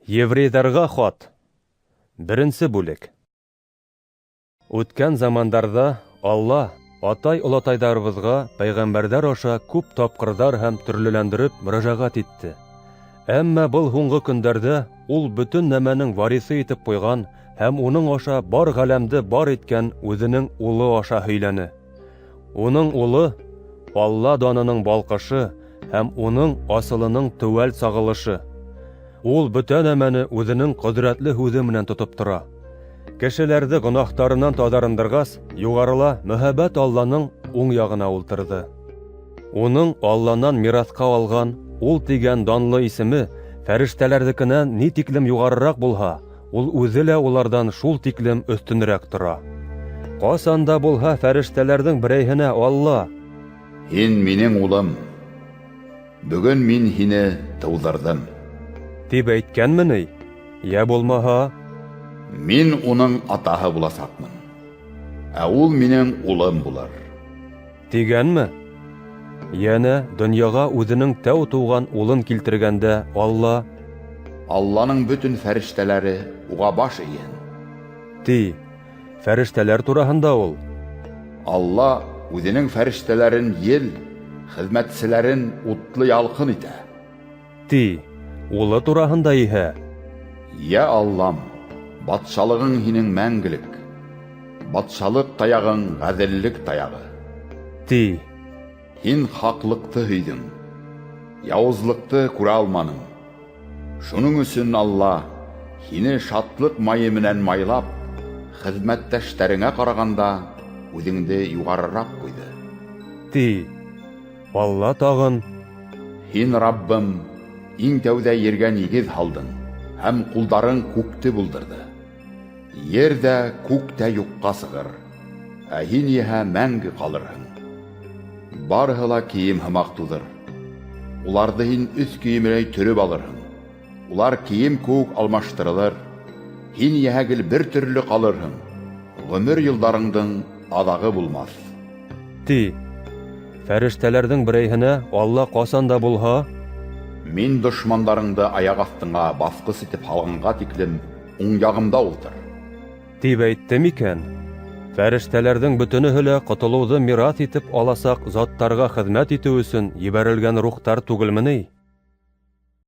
Еврейҙарға хат. Беренсе бүлек. Үткән замандарҙа Алла атай-олатайҙарыбыҙға пәйғәмбәрҙәр аша күп тапҡырҙар һәм төрлөләндереп мөрәжәғәт итте. Әммә был һуңғы көндәрҙә ул бөтөн нәмәнең вариҫы итеп ҡуйған һәм уның аша бар ғаләмде бар иткән үҙенең улы аша һөйләне. Уның улы Алла данының балҡышы һәм уның асылының теүәл сағылышы. Ул бөтә нәмәне үҙенең ҡөҙрәтле һүҙе менән тотоп тора. Кешеләрҙе гонаһтарынан таҙарындырғас, юғарыла мөһабәт Алланың уң яғына ултырҙы. Уның Алланан мираҫҡа алған ул тигән данлы исеме фәрештәләрҙекенән ни тиклем юғарыраҡ булһа, ул үҙе лә уларҙан шул тиклем өҫтөнөрәк тора. Ҡасан да булһа фәрештәләрҙең берәйһенә Алла: "Һин минең улым, бөгөн мин һине тыуҙырҙым", тип әйткәнме ни? Йә булмаһа: "Мин уның атаһы буласаҡмын, ә ул минең улым булыр", тигәнме? Йәнә донъяға үҙенең тәү тыуған улын килтергәндә Алла: "Алланың бөтөн фәрештәләре уға баш эйһен", ти. Фәрештәләр тураһында ул: "Алла үҙенең фәрештәләрен ел, хеҙмәтселәрен утлы ялҡын итә", ти. Улы тураһында иһә: "Йә Аллам, батшалығың һинең мәңгелек, батшалыҡ таяғың ғәҙеллек таяғы", ти. "Һин хаҡлыҡты һөйҙөң, яуызлыҡты күрә алманың. Шуның өсөн Алла һине шатлыҡ майы менән майлап, хеҙмәттәштәреңә ҡарағанда үҙеңде юғарыраҡ ҡуйҙы." Ти. Алла тағын: "Һин, Раббым, иң тәүҙә ергә нигеҙ һалдың, һәм ҡулдарың күкте булдырҙы. Ер ҙә, күк тә юҡҡа сығыр, ә һин иһә мәңге ҡалырһың. Барыһы ла кейем һымаҡ туҙыр. Уларҙы һин өҫ кейемеләй төрөп алырһың. Улар кейем кеүек алмаштырылыр. Һин иһә гел бер төрлө ҡалырһың. Ғүмер йылдарыңдың аҙағы булмаҫ." Ти. Фәрештәләрҙең берәйһенә Алла ҡасан да булһа: "Мин дошмандарыңды аяҡ аҫтыңа баҫҡыс итеп һалғанға тиклем уң яғымда ултыр", тип әйтте микән? Фәрештәләрҙең бөтөнөһө лә ҡотолоуҙы мираҫ итеп аласаҡ заттарға хеҙмәт итеү өсөн ебәрелгән рухтар түгелме ни?